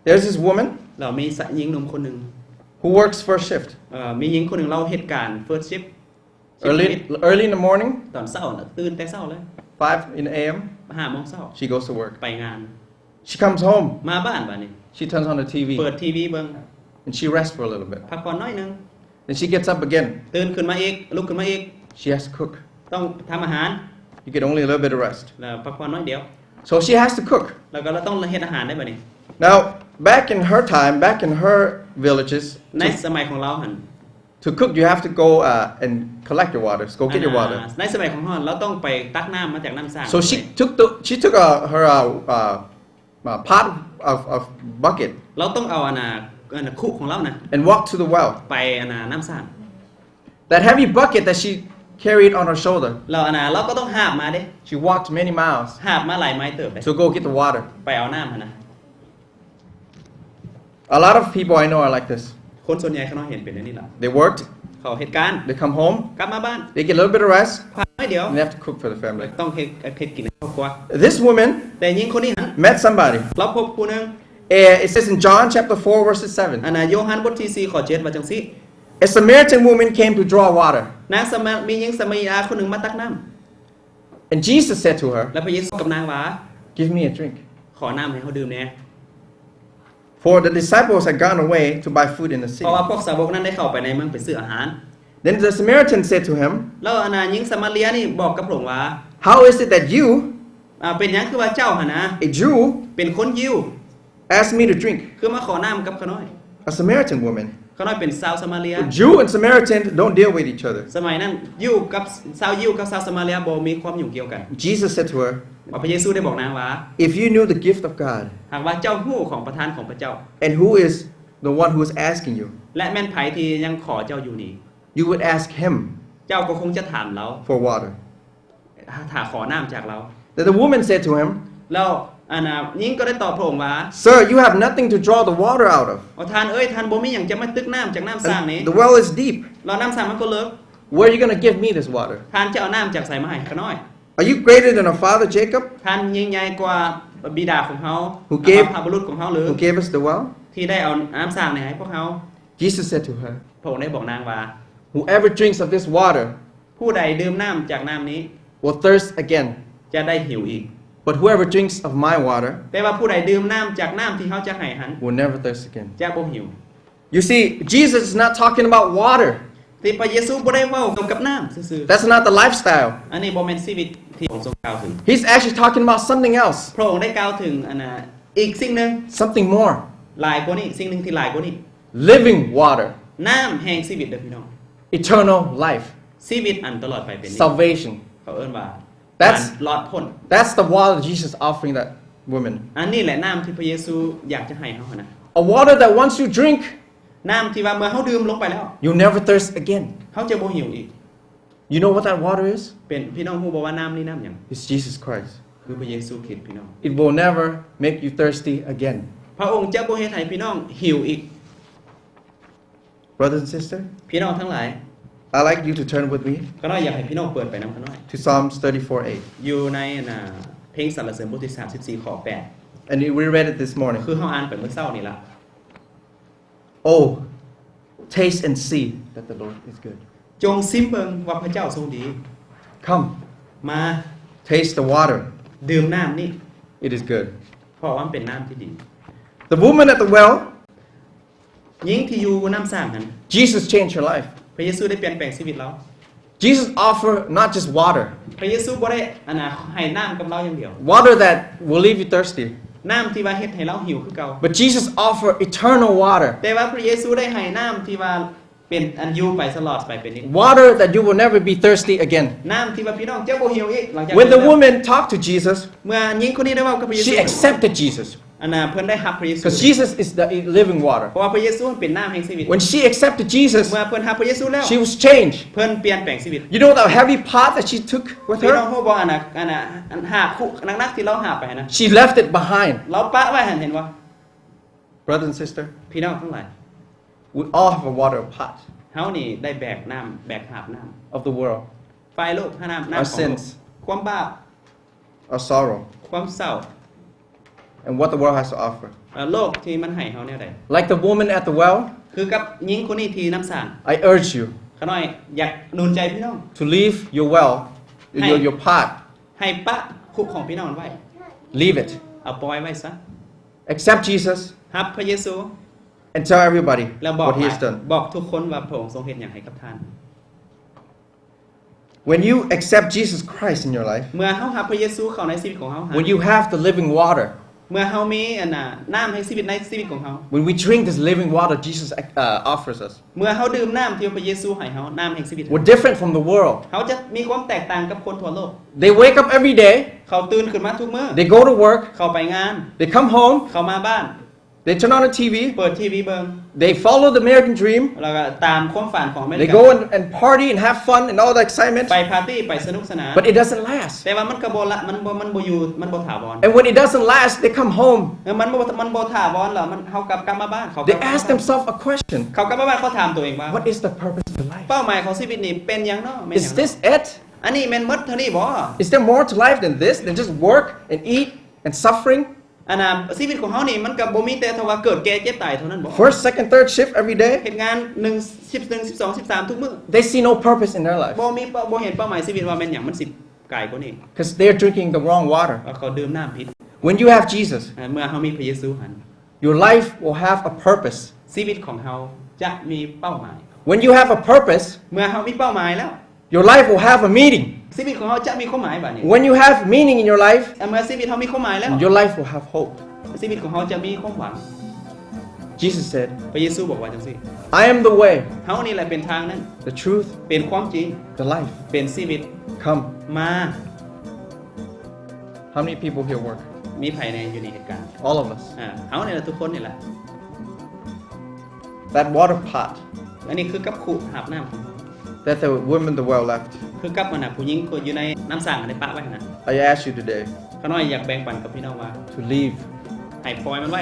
There's this woman ແລ້ວມີຊາຍຍິງໜຸ່ມຄົນໜຶ່ງ who works first shift. ເອີ ມີຍິງຄົນໜຶ່ງ ລາວເຮັດການ first shift ເອີ Early, early in the morning, ຕອນເຊົ້ານະ ຕື່ນແຕ່ເຊົ້າເລີຍ five in the a.m. ຫ້າໂມງເຊົ້າ She goes to work. ໄປງານ She comes home. ມາບ້ານບາດນີ້ She turns on the T V. ເປີດທີວີເບິ່ງ And she rests for a little bit. ພັກຜ່ອນໜ້ອຍໜຶ່ງ Then she gets up again. ຕື່ນຂຶ້ນມາອີກ ລຸກຂຶ້ນມາອີກ She has to cook. ຕ້ອງທຳອາຫານ You get only a little bit of rest. ແລ້ວພັກຜ່ອນໜ້ອຍດຽວ So she has to cook. ແລ້ວກໍລາວຕ້ອງເຮັດອາຫານໄດ້ບາດນີ້ Now, back in her time, back in her villages, ໃນສະໄໝຂອງລາວຫັ້ນ to cook, you have to go, uh, and collect your water. Go get your water. ໃນສະໄໝຂອງເຮົາ ລາວຕ້ອງໄປຕັກນ້ຳມາຈາກນ້ຳສ້າງ So she took the, she took, uh, her, uh, uh, uh, pot of, of bucket. ລາວຕ້ອງເອົາອັນນ່າ ອັນນ່າຄຸຂອງລາວນະ And walk to the well. ໄປອັນນ່ານ້ຳສ້າງ That heavy bucket that she carried on her shoulder. ແລ້ວອັນນ່າ ລາວກໍຕ້ອງຫາບມາເດ້ She walked many miles ຫາບມາຫຼາຍໄມເຕີບເດ້ to go get the water. ໄປເອົານ້ຳຫັ້ນນະ A lot of people I know are like this. ຄົນສ່ວນໃຫຍ່ຂ້ານ້ອຍເຫັນເປັນແນວນີ້ລະ They worked, ເຂົາເຮັດການ they come home, ກັບມາບ້ານ they get a little bit of rest, ພັກໜ້ອຍດຽວ and they have to cook for the family. ຕ້ອງເຮັດ ເຮັດກິນໃຫ້ຄອບຄົວ This woman ແຕ່ຍິງຄົນນີ້ຫັ້ນ met somebody. ລາວພົບຜູ້ໜຶ່ງ Eh, it says in John chapter four, verses seven. ອັນນ່າ ໂຍຮັນບົດທີສີ່ ຂໍ້ເຈັດ ວ່າຈັ່ງຊີ້ A Samaritan woman came to draw water. ນາງສະມາ ມີຍິງສະມາຣີອາຄົນໜຶ່ງມາຕັກນ້ຳ And Jesus said to her, ແລ້ວພະເຢຊູເວົ້າກັບນາງວ່າ Give me a drink. ຂໍນ້ຳໃຫ້ເຮົາດື່ມແດ່ For the disciples had gone away to buy food in the city. ເພາະວ່າພວກສາວົກນັ້ນໄດ້ເຂົ້າໄປໃນເມືອງໄປຊື້ອາຫານ Then the Samaritan said to him, ແລ້ວອັນນ່າຍິງສະມາເຣຍນີ້ບອກກັບພະອົງວ່າ How is it that you, ອ່າ ເປັນຫຍັງຄືວ່າເຈົ້າຫັ້ນນະ a Jew, ເປັນຄົນຢິວ ask me to drink? ຄືມາຂໍນ້ຳກັບຂ້ານ້ອຍ A Samaritan woman. ຂ້ານ້ອຍເປັນຊາວສະມາເຣຍ A Jew and Samaritan don't deal with each other. ສະໄໝນັ້ນຢິວກັບ ຊາວຢິວກັບຊາວສະມາເຣຍບໍ່ມີຄວາມຫຍຸ້ງກ່ຽວກັນ Jesus said to her, ວ່າພະເຢຊູໄດ້ບອກນາງວ່າ If you knew the gift of God, ຫາກວ່າເຈົ້າຮູ້ຂອງປະທານຂອງພະເຈົ້າ and who is the one who is asking you, ແລະແມ່ນໃຜທີ່ຍັງຂໍເຈົ້າຢູ່ນີ້ you would ask him ເຈົ້າກໍຄົງຈະຖາມລາວ for water. ຖ້າຂໍນ້ຳຈາກລາວ Then the woman said to him, ແລ້ວອັນນ່າຍິງກໍໄດ້ຕອບພະອົງວ່າ Sir, you have nothing to draw the water out of. ໂອ ທ່ານເອີຍ ທ່ານບໍ່ມີຫຍັງຈະມາຕຶກນ້ຳຈາກນ້ຳສ້າງນີ້ And the well is deep. ແລ້ວນ້ຳສ້າງມັນກໍເລິກ Where are you gonna give me this water? ທ່ານຈະເອົານ້ຳຈາກໃສມາໃຫ້ຂ້ານ້ອຍ Are you greater than our father Jacob, ທ່ານຍິ່ງໃຫຍ່ກວ່າບິດາຂອງເຮົາ Who gave, ບັບພະບຸລຸດຂອງເຮົາຫຼື who gave us the well? ທີ່ໄດ້ເອົານ້ຳສ້າງນີ້ໃຫ້ພວກເຮົາ Jesus said to her, ພະອົງໄດ້ບອກນາງວ່າ Whoever drinks of this water ຜູ້ໃດດື່ມນ້ຳຈາກນ້ຳນີ້ will thirst again. ຈະໄດ້ຫິວອີກ But whoever drinks of my water ແຕ່ວ່າຜູ້ໃດດື່ມນ້ຳຈາກນ້ຳທີ່ເຮົາຈະໃຫ້ຫັ້ນ will never thirst again. ຈະບໍ່ຫິວ You see, Jesus is not talking about water. ທີ່ພະເຢຊູບໍ່ໄດ້ເວົ້າກ່ຽວກັບນ້ຳຊື່ໆ That's not the lifestyle. ອັນນີ້ບໍ່ແມ່ນຊີວິດທີ່ພະອົງຊົງກ່າວເຖິງ He's actually talking about something else. ພະອົງໄດ້ກ່າວເຖິງອັນນ່າອີກສິ່ງໜຶ່ງ Something more. ຫຼາຍກວ່ານີ້ ສິ່ງໜຶ່ງທີ່ຫຼາຍກວ່ານີ້ Living water. ນ້ຳແຫ່ງຊີວິດເດີພີ່ນ້ອງ Eternal life. ຊີວິດອັນຕະຫຼອດໄປເປັນນິ Salvation. ເຂົາເອີ້ນວ່າ That's, ການລອດພົ້ນ that's the water Jesus offering that woman. ອັນນີ້ແຫຼະນ້ຳທີ່ພະເຢຊູຢາກຈະໃຫ້ເຮົາຫັ້ນນະ A water that once you drink, ນ້ຳທີ່ວ່າເມື່ອເຮົາດື່ມລົງໄປແລ້ວ you never thirst again. ເຮົາຈະບໍ່ຫິວອີກ You know what that water is? ເປັນ ພີ່ນ້ອງຮູ້ບໍ່ວ່ານ້ຳນີ້ນ້ຳຫຍັງ? It's Jesus Christ. ຄືພະເຢຊູຄຣິດພີ່ນ້ອງ It will never make you thirsty again. ພະອົງຈະບໍ່ເຮັດໃຫ້ພີ່ນ້ອງຫິວອີກ Brothers and sisters, ພີ່ນ້ອງທັງຫຼາຍ I'd like you to turn with me ຂ້ານ້ອຍຢາກໃຫ້ພີ່ນ້ອງເປີດໄປນຳຂ້ານ້ອຍ to Psalms thirty-four eight. ຢູ່ໃນອັນນ່າເພງສັນລະເສີນບົດທີສາມສິບສີ່ ຂໍ້ແປດ And we read it this morning. ຄືເຮົາອ່ານໄປມື້ເຊົ້ານີ້ລະ Oh, taste and see that the Lord is good. ຈົ່ງຊິມເບິ່ງວ່າພະເຈົ້າຊົງດີ Come, ມາ taste the water. ດື່ມນ້ຳນີ້ It is good. ເພາະວ່າມັນເປັນນ້ຳທີ່ດີ The woman at the well, ຍິງທີ່ຢູ່ນ້ຳສ້າງຫັ້ນ Jesus changed her life. ພະເຢຊູໄດ້ປ່ຽນແປງຊີວິດລາວ Jesus offer not just water, ພະເຢຊູບໍ່ໄດ້ອັນນ່າໃຫ້ນ້ຳກັບລາວຢ່າງດຽວ water that will leave you thirsty, ນ້ຳທີ່ວ່າເຮັດໃຫ້ລາວຫິວຄືເກົ່າ but Jesus offer eternal water. ແຕ່ວ່າພະເຢຊູໄດ້ໃຫ້ນ້ຳທີ່ວ່າເປັນອັນຢູ່ໄປຕະຫຼອດໄປເປັນນິດ Water that you will never be thirsty again. ນ້ຳທີ່ວ່າພີ່ນ້ອງຈະບໍ່ຫິວອີກ ຫຼັງຈາກ When the woman talked to Jesus, ເມື່ອຍິງຄົນນີ້ໄດ້ເວົ້າກັບພະເຢຊູ she accepted Jesus. ອັນນ່າເພິ່ນໄດ້ຮັບພະເຢຊູ 'Cause Jesus is the living water. ເພາະວ່າພະເຢຊູເປັນນ້ຳແຫ່ງຊີວິດ When she accepted Jesus, ເມື່ອເພິ່ນຮັບພະເຢຊູແລ້ວ she was changed. ເພິ່ນປ່ຽນແປງຊີວິດ You know the heavy pot that she took with her? ພີ່ນ້ອງຮູ້ບໍ່ອັນນ່າ ອັນນ່າອັນຫາບຄຸໜັກໆທີ່ລາວຫາບໄປຫັ້ນນະ She left it behind. ລາວປະໄວ້ຫັ້ນ ເຫັນບໍ່ Brother and sister, ພີ່ນ້ອງທັງຫຼາຍ we all have a water pot ເຮົານີ້ໄດ້ແບກນ້ຳ ແບກຫາບນ້ຳ of the world. ຝ່າຍໂລກ ຫາບນ້ຳ Our ຂອງໂລກ sins. ຄວາມບາບ Our sorrow. ຄວາມເສົ້າ and what the world has to offer. ແລະ ໂລກທີ່ມັນໃຫ້ເຮົາແນວໃດ? Like the woman at the well, ຄືກັບຍິງຄົນນີ້ທີ່ນ້ຳສ້າງ. I urge you ຂ້ານ້ອຍຢາກໜູນໃຈພີ່ນ້ອງ to leave your well, ໃຫ້ your, your pot. ໃຫ້ປະຄຸຂອງພີ່ນ້ອງໄວ້. Leave it. ເອົາປ່ອຍໄວ້ຊະ. Accept Jesus ຮັບພະເຢຊູ and tell everybody ແລ້ວບອກ what he has done. ບອກທຸກຄົນວ່າພະອົງຊົງເຮັດຫຍັງໃຫ້ກັບທ່ານ. When you accept Jesus Christ in your life, ເມື່ອເຮົາຮັບພະເຢຊູເຂົ້າໃນຊີວິດຂອງເຮົາ when you have the living water, ເມື່ອເຮົາມີອັນນ່າ ນ້ຳແຫ່ງຊີວິດໃນຊີວິດຂອງເຮົາ when we drink this living water Jesus, uh, offers us, ເມື່ອເຮົາດື່ມນ້ຳທີ່ພະເຢຊູໃຫ້ເຮົາ ນ້ຳແຫ່ງຊີວິດ we're different from the world. ເຮົາຈະມີຄວາມແຕກຕ່າງກັບຄົນທົ່ວໂລກ. They wake up every day. ເຂົາຕື່ນຂຶ້ນມາທຸກມື້. They go to work. ເຂົາໄປງານ. They come home. ເຂົາມາບ້ານ. They turn on the T V. ເປີດທີວີເບິ່ງ. They follow the American dream. ແລ້ວກໍຕາມຄວາມຝັນຂອງອາເມລິກາ. They go and, and party and have fun and all the excitement. ໄປປາຕີ້ ໄປສະໜຸກສະໜານ. But it doesn't last. ແຕ່ວ່າມັນກໍບໍ່ລະ ມັນບໍ່ ມັນບໍ່ຢູ່ ມັນບໍ່ຖາວອນ. And when it doesn't last, they come home. ເອີ ມັນບໍ່ ມັນບໍ່ຖາວອນແລ້ວ ມັນ ເຮົາກັບ ກັບມາບ້ານ ເຂົາ They ask themselves a question. ເຂົາກັບມາບ້ານ ເຂົາຖາມຕົວເອງວ່າ What is the purpose of life? ເປົ້າໝາຍຂອງຊີວິດນີ້ເປັນຫຍັງເນາະ? ແມ່ນຫຍັງເນາະ? Is this it? ອັນນີ້ແມ່ນໝົດເທົ່ານີ້ບໍ? Is there more to life than this, than just work and eat and suffering? ອັນນ່າ ຊີວິດຂອງເຮົານີ້ ມັນກໍບໍ່ມີແຕ່ເທົ່າວ່າເກີດແກ່ເຈັບຕາຍເທົ່ານັ້ນບໍ? First, second, third shift every day. ເຮັດງານໜຶ່ງ ສິບເອັດ ສິບສອງ ສິບສາມ ທຸກມື້. They see no purpose in their life. ບໍ່ມີເປົ້າ ບໍ່ເຫັນເປົ້າໝາຍຊີວິດວ່າແມ່ນຫຍັງ ມັນຊິກາຍກວ່ານີ້. 'Cause they are drinking the wrong water. ເພາະເຂົາດື່ມນ້ຳຜິດ. When you have Jesus, ເມື່ອເຮົາມີພະເຢຊູຫັ້ນ your life will have a purpose. ຊີວິດຂອງເຮົາຈະມີເປົ້າໝາຍ. When you have a purpose, ເມື່ອເຮົາມີເປົ້າໝາຍແລ້ວ your life will have a meaning. ຊີວິດຂອງເຮົາຈະມີຄວາມໝາຍບາດນີ້. When you have meaning in your life, ເມື່ອຊີວິດເຮົາມີຄວາມໝາຍແລ້ວ your life will have hope. ຊີວິດຂອງເຮົາຈະມີຄວາມຫວັງ. Jesus said, ພະເຢຊູບອກວ່າຈັ່ງຊີ້ I am the way, ເຮົານີ້ແຫຼະເປັນທາງນັ້ນ the truth, ເປັນຄວາມຈິງ the life. ເປັນຊີວິດ. Come. ມາ. How many people here work? ມີໃຜແດ່ຢູ່ນີ້ເຮັດການ? All of us. ເຮົານີ້ແຫຼະ ທຸກຄົນນີ້ແຫຼະ. That water pot. ອັນນີ້ຄືກັບຄຸຫາບນ້ຳຂອງເຮົາ that the woman the well left. ຄືກັບອັນນ່າ ຜູ້ຍິງຄົນຢູ່ໃນນ້ຳສ້າງໄດ້ປະໄວ້ຫັ້ນນະ. I ask you today ຂ້ານ້ອຍຢາກແບ່ງປັນກັບພີ່ນ້ອງວ່າ to leave. ໃຫ້ປ່ອຍມັນໄວ້.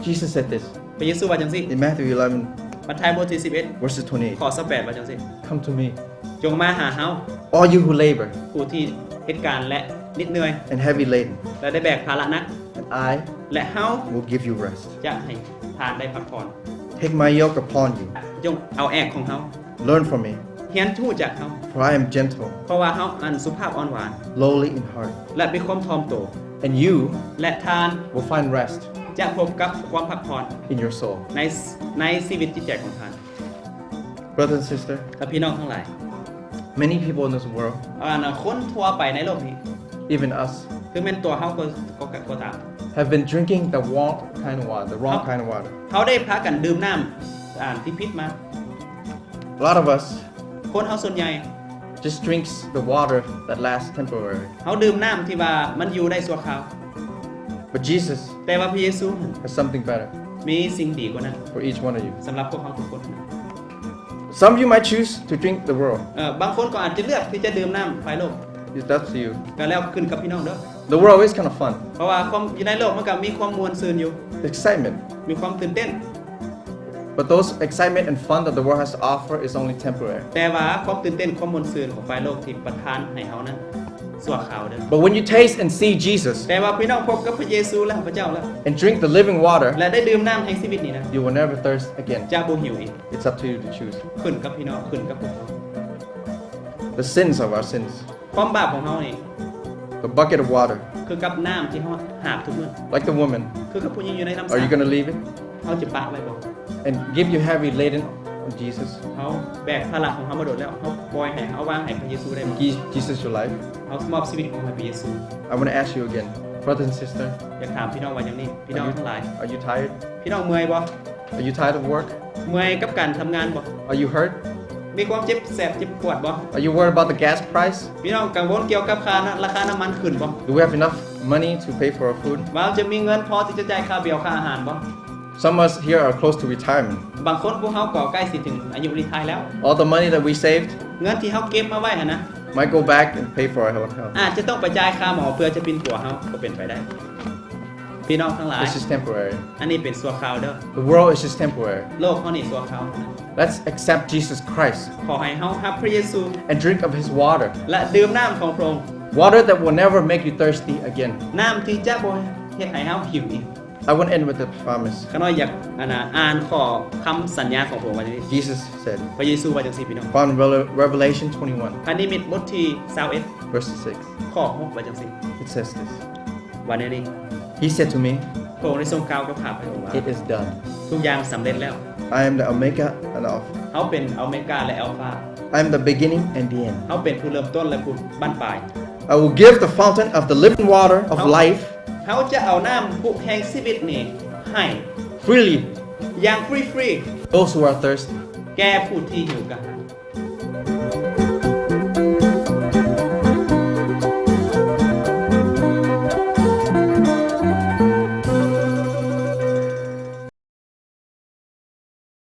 Jesus said this ພະເຢຊູວ່າຈັ່ງຊີ້ in Matthew eleven, ມັດທາຍບົດທີສິບເອັດ verses twenty-eight, ຂໍ້ຊາວແປດ ວ່າຈັ່ງຊີ້ Come to me, ຈົ່ງມາຫາເຮົາ all you who labor ຜູ້ທີ່ເຮັດການ ແລະ ໜິດເໜື່ອຍ and heavy laden, ແລະ ໄດ້ແບກພາລະໜັກ and I ແລະ ເຮົາ will give you rest. ຈະໃຫ້ທ່ານໄດ້ພັກຜ່ອນ. Take my yoke upon you, ຈົ່ງເອົາແອກຂອງເຮົາ learn from me, ຮຽນຮູ້ຈາກເຮົາ for I am gentle, ເພາະວ່າເຮົາອັນສຸພາບອ່ອນຫວານ lowly in heart, ແລະ ມີຄວາມຖ່ອມໂຕ and you ແລະ ທ່ານ will find rest ຈະພົບກັບຄວາມພັກຜ່ອນ in your soul. ໃນ ໃນຊີວິດຈິດໃຈຂອງທ່ານ. Brothers and sisters, ແລະ ພີ່ນ້ອງທັງຫຼາຍ many people in this world, ອັນ ຄົນທົ່ວໄປໃນໂລກນີ້ even us, ເຖິງແມ່ນຕົວເຮົາກໍ ກໍ ກໍຕາມ have been drinking the wrong kind of water, the wrong kind of water. ເຮົາໄດ້ພາກັນດື່ມນ້ຳ ອັນທີ່ຜິດມາ. A lot of us ຄົນເຮົາສ່ວນໃຫຍ່ just drinks the water that lasts temporary. ເຮົາດື່ມນ້ຳທີ່ວ່າມັນຢູ່ໄດ້ຊົ່ວຄາວ. But Jesus ແຕ່ວ່າພະເຢຊູ has something better ມີສິ່ງດີກວ່ານັ້ນ for each one of you. ສຳລັບພວກເຮົາທຸກຄົນ. Some of you might choose to drink the world. ເອີ ບາງຄົນກໍອາດຈະເລືອກທີ່ຈະດື່ມນ້ຳຝ່າຍໂລກ. It's up to you. ກໍແລ້ວຂຶ້ນກັບພີ່ນ້ອງເດີ້. The world is kind of fun. ເພາະວ່າຄວາມ ຢູ່ໃນໂລກມັນກໍມີຄວາມມ່ວນຊື່ນຢູ່ Excitement. ມີຄວາມຕື່ນເຕັ້ນ. But those excitement and fun that the world has to offer is only temporary. ແຕ່ວ່າຄວາມຕື່ນເຕັ້ນ ຄວາມມ່ວນຊື່ນຂອງຝ່າຍໂລກທີ່ປະທານໃຫ້ເຮົານັ້ນຊົ່ວຄາວເດີ້. But when you taste and see Jesus ແຕ່ວ່າພີ່ນ້ອງພົບກັບພະເຢຊູແລ້ວ ພະເຈົ້າແລ້ວ and drink the living water, ແລະ ໄດ້ດື່ມນ້ຳແຫ່ງຊີວິດນີ້ນະ you will never thirst again. ຈະບໍ່ຫິວອີກ. It's up to you to choose. ຂຶ້ນກັບພີ່ນ້ອງ ຂຶ້ນກັບພວກເຮົາ. The sins of our sins. ຄວາມບາບຂອງເຮົານີ້ The bucket of water. ຄືກັບນ້ຳທີ່ເຮົາຫາບທຸກມື້. Like the woman. ຄືກັບຜູ້ຍິງຢູ່ໃນນ້ຳ Are you gonna leave it? ເຮົາຈະປະໄວ້ບໍ່? And give your heavy laden on Jesus. ເຮົາແບກພາລະຂອງເຮົາມາດົນແລ້ວ ເຮົາປ່ອຍໃຫ້ ເຮົາວາງໃຫ້ພະເຢຊູໄດ້ບໍ່? Give Jesus your life. ເຮົາມອບຊີວິດຂອງເຮົາໃຫ້ພະເຢຊູ. I wanna ask you again, brothers and sisters. ຢາກຖາມພີ່ນ້ອງວ່າຢ່າງນີ້ Are you, ພີ່ນ້ອງທັງຫຼາຍ are you tired? ພີ່ນ້ອງເມື່ອຍບໍ່? Are you tired of work? ເມື່ອຍກັບການທຳງານບໍ່? Are you hurt? ມີຄວາມເຈັບແສບເຈັບປວດບໍ່? Are you worried about the gas price? ພີ່ນ້ອງກັງວົນກ່ຽວກັບຄ່ານະ ລາຄານ້ຳມັນຂຶ້ນບໍ່? Do we have enough money to pay for our food? ວ່າເຮົາຈະມີເງິນພໍທີ່ຈະຈ່າຍຄ່າບຽວຄ່າອາຫານບໍ່? Some of us here are close to retirement. ບາງຄົນພວກເຮົາກໍໃກ້ຊິເຖິງອາຍຸຣີທາຍແລ້ວ. All the money that we saved ເງິນທີ່ເຮົາເກັບມາໄວ້ຫັ້ນນະ might go back and pay for our own health. ອາດຈະຕ້ອງໄປຈ່າຍຄ່າໝໍເພື່ອຈະປິ່ນປົວເຮົາກໍເປັນໄປໄດ້. ພີ່ນ້ອງທັງຫຼາຍ This is temporary. ອັນນີ້ເປັນຊົ່ວຄາວເດີ້. The world is just temporary. ໂລກເຮົານີ້ຊົ່ວຄາວ. Let's accept Jesus Christ. ຂໍໃຫ້ເຮົາຮັບພະເຢຊູ And drink of his water. ແລະ ດື່ມນ້ຳຂອງພະອົງ. Water that will never make you thirsty again. ນ້ຳທີ່ຈະບໍ່ ເຮັດໃຫ້ເຮົາຫິວອີກ. I want to end with a promise. ຂ້ານ້ອຍຢາກອັນນ່າອ່ານຂໍ້ຄຳສັນຍາຂອງພະອົງວ່າຈັ່ງຊີ້. Jesus said, ພະເຍຊູວ່າຈັ່ງຊີ້ ພີ່ນ້ອງ. Upon Rele- Revelation twenty-one, ພະນິມິດບົດທີຊາວເອັດ verse six, ຂໍ້ຫົກວ່າຈັ່ງຊີ້. It says this. ວ່າແນວນີ້. He said to me, ພະອົງໄດ້ຊົງກ່າວກັບຂ້າພະອົງວ່າ It is done. ທຸກຢ່າງສຳເລັດແລ້ວ. I am the Omega and the Alpha. ເຮົາເປັນໂອເມກາ ແລະ ອັລຟາ. I am the beginning and the end. ເຮົາເປັນຜູ້ເລີ່ມຕົ້ນ ແລະ ຜູ້ບັ້ນປາຍ. I will give the fountain of the living water of life ເຮົາຈະເອົານ້ຳພຸແຫ່ງຊີວິດນີ້ໃຫ້ freely ຢ່າງຟຣີ those who are thirsty. ແກ່ຜູ້ທີ່ຫິວກະຫາຍ.